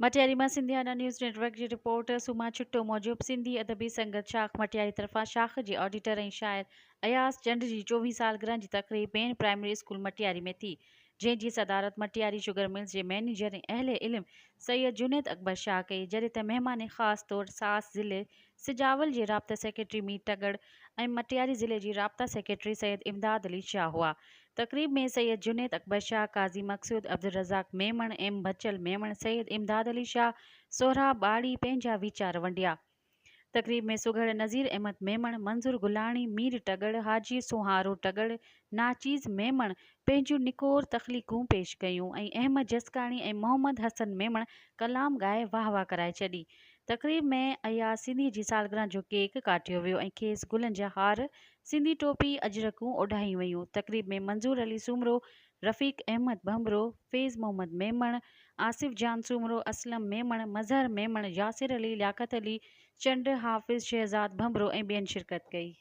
مٽياري مان Sindhiana news net work جي reporter سوما ڇٽو موجب سنڌي ادبي سنگت شاخ مٽياري طرفان شاخ جي آڊيٽر ۽ شاعر اياز چنڊ جي چوويهين سالگرهه جي تقريب مين پرائمري اسڪول مٽياري ۾ ٿي، جنهن جي صدارت مٽياري شگر ملز جي مئنيجر ۽ اهل علم سيد جنيد اڪبر شاهه ڪئي، جڏهن ته مهمان خاص طور ساس ضلعي سجاول جي رابطه سيڪريٽري مير ٽڳڙ ۽ مٽياري ضلعي جي رابطه سيڪريٽري سيد امداد علي شاهه هئا. تقريب ۾ سيد جنيد اڪبر شاهه، قاضي مقصود، عبدالرزاق ميمڻ، ايم بچل ميمڻ، سيد امداد علي شاهه، سهراب ٻاڙي پنهنجا ويچار ونڊيا. تقريب ۾ سگهڙ نذير احمد ميمڻ، منظور گلاڻي، مير ٽڳڙ، حاجي سونهارو ٽڳڙ، ناچيز ميمڻ پنهنجون نڪور تخليقون پيش ڪيون ۽ احمد جسڪاڻي ۽ محمد حسن ميمڻ ڪلام ڳائي واهه واهه ڪرائي ڇڏي. تقريب ۾ اياز سنڌي جي سالگرهه جو ڪيڪ ڪاٽيو ويو ۽ کيس گلن جا هار سنڌي ٽوپي، اجرڪون اوڍايون ويون. تقريب ۾ منظور علي سومرو، رفيق احمد ڀنڀرو، فيض محمد ميمڻ، آصف جان سومرو، اسلم ميمڻ، مظهر ميمڻ، ياسر علي، لياقت علي چنڊ، حافظ شهزاد ڀنڀرو ۽ ٻين شرڪت ڪئي.